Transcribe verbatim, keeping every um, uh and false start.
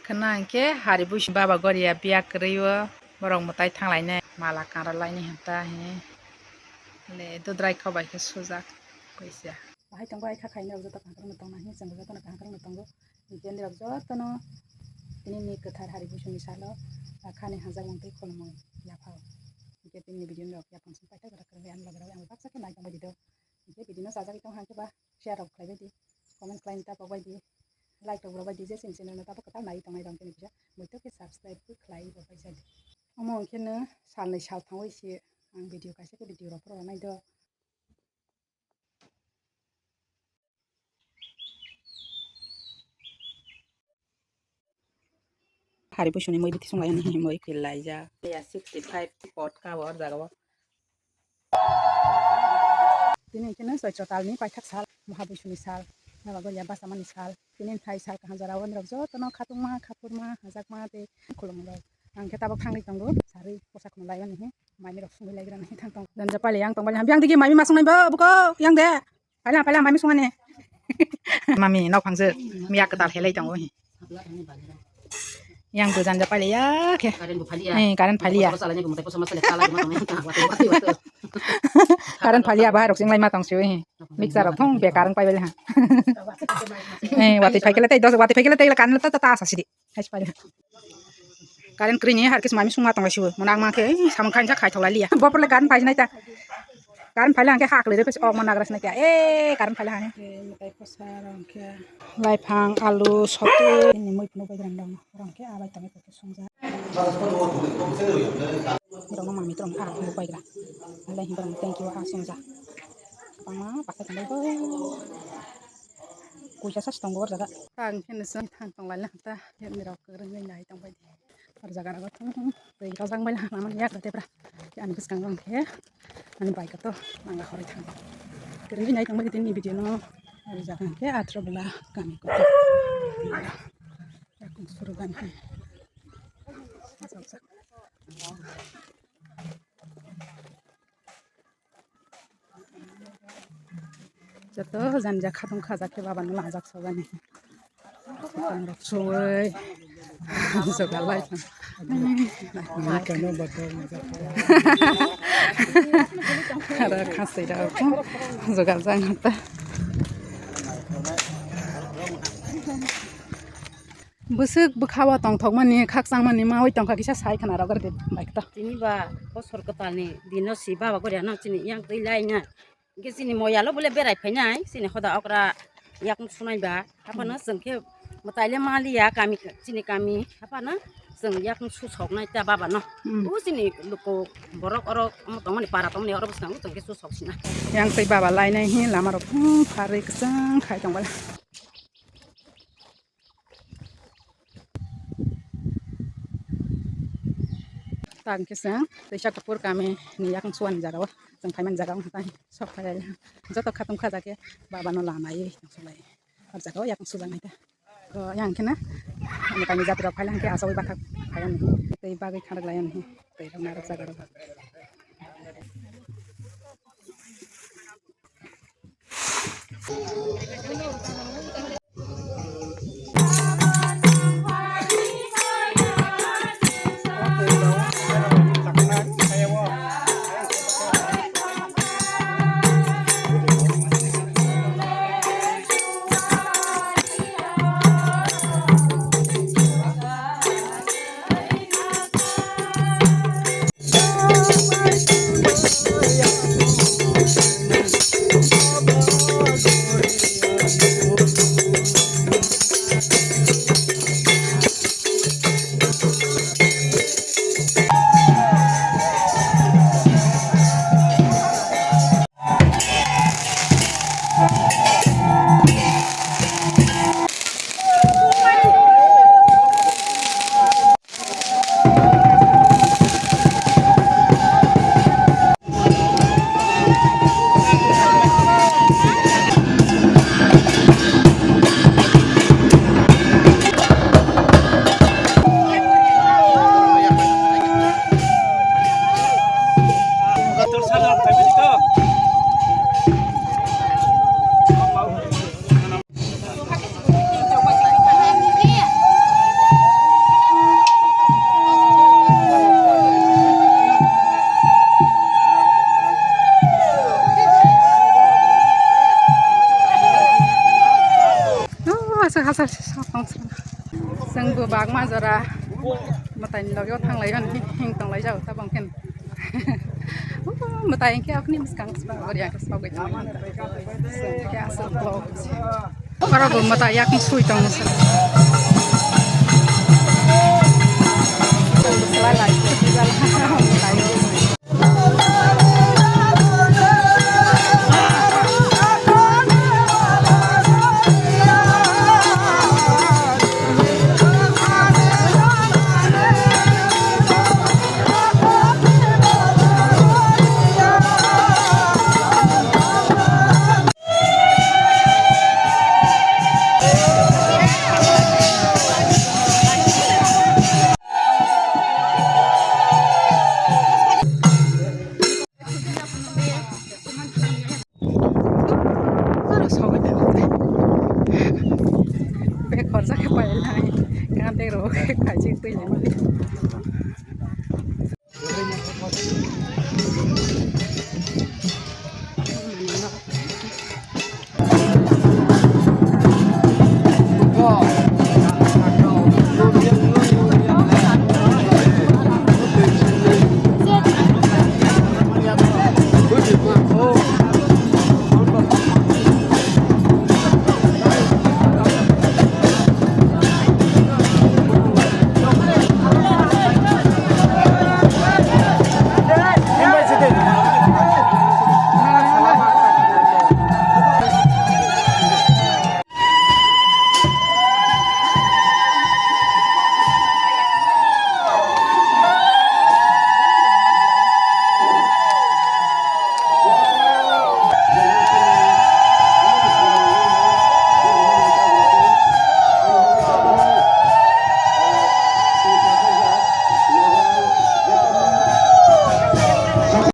Khna hwnkhe hari buisi baba goria biya kwrwi o borok mwtai thanglainai mala kanra lainai hinta hi le dudrai kho bai khe sujak kaisa. Bahai tongo ai kha khaina joto kaham kwrwngno tongna hinwi chwng jotono kaham kwrwngno tongo. Hinkhe nirok jotono tini ni kwthar hari buisuni salo khani hajak mung twi khulumung yaphao. Hinkhe tini ni video ni rok yaphang song paithak kwrwng ani loge rok ang baksa khe nai tongbai di do. Hinkhe video no chajagwi tong hwnkhe ba share rok khlai bai di, comment khlai ni ta pok bai di, like rok rw bai di, je chini channel no tabuk kwtal nai tongnai rok tini kisa muitok khe subscribe bo khlai rw bai di. Omo hwnkhe no sal nai sal thangwi se ang video kaisa khe video rw phuru rw nai do. Hari buisuni mui biti sung lainai, mui khe laijak. Ya sixty five pot ka o jaga o. Tini hwnkhe no Chaitra talni paithak sal, Maha buisuni sal, Naba Goria bachamani sal. Tini thai sal kaham jora o norok jotono khatungma, khapurma, hajakma tei khulumrok. Ang khe tabuk thangwi tongo, sarwi posa khum laimani he, maimi rok sungwi laigra nai thang tongo. Janja pali yang tong bali yang digi maimi masung nai bo buko yang de. Phaila, phaila, mami sungani. Mami, nok phangse, miya kwtal helai tongo hi. Yang bo janja phailiya khe. Current bo phailiya. Eh, current phailiya. Motor salai ni bo motor kosom salai salai ma tong yang ta, wati, wati, wati. Current phailiya, bahai rok sing lai ma tong siyo hi. Mixer rok thong be current pai bele ha. Eh, wati phai kele tei, dos wati phai kele tei, current ta, ta, ta, sa sidi. Hai, pai. Current kwrwi ni har khe mami sungma tong lai sibo. Mona ang ma khe, ei, samung khainsa khai thok lai liya. Bo pore current phai nai ta. Current phai le ang khe ha kwlwi rw pes ok ma nagra sinai kya. Eh, current phai le ha. Lai phang, alu, sotu. Ini mui phunu bai gram dong. Rong khe abai tong khe sungja. Rong mami trong ha phunu bai gram. Lai hi rong thank you ha sungja. Bangma pakai tong bai bo. Kuisa sas tongo o jaga. Ang khe nisa thang tong lai ta. Ni rok kwrwngwi nai tong bai di. O jaga rogo thung thung twi rojak bai lama ni yak tebra. Ani bwskango hwnkhe ani bike to nang horoi thang. Kwrwngwi nai tong bai di tini video no. O jaga hwnkhe Athra Bwla kami kotor. Yakung suru gan hai. Joto jani ja khatung khajak khe baba no langjak sogani. Rok suwi jogal lai. Aro khasai da ko jogal jang ta. Bwswk bwkha o tongthokmani, khakchangmani mawi tongkha kisa sai khna rw gari de bike ta. Tini ba bosor kwtalni dino si baba goriano chini yang twi laina. Hwnkhe chini moyalo bole berai phainai, chini hoda okra yakung sunai ba. Haphano chwng khe mwtaile maliya kami, chini kami. Haphano chwng yakung susoknai ta baba no. Hmm. O chini luku borok oro omo tongmani para tongmani oro bwskango chwng khe susok sina. Yang twi baba lainai hi lama rok phung pharwi kwchang khai tong bala. Tang khe chwng Teisa Kupur kami ni yakung suani jaga o chwng phaimani jaga o tang sok phai joto khatung khaja khe baba no lama ye tong sulai o jaga o yakung sujak nai ta. O yang khe na ani kami jati rok phai lang khe achawi bathak phai ani tei bagwi kharok lai ani tei rok narok jaga rok. Swk hachal se sok tong sala. Chwng bo bagma jora mwtai ni loge o thang lai hwn hing tong lai jago tabang khe. Mwtai hwnkhe akni bwskang sba gori ang sogwi tong. Chwng khe aswk vlog. Oro bo mwtai yakung sui tong sala. Aro sogwi thango tei. Bek khorsa khe pailai. Gana bek rok khe khaijik twi lai mani.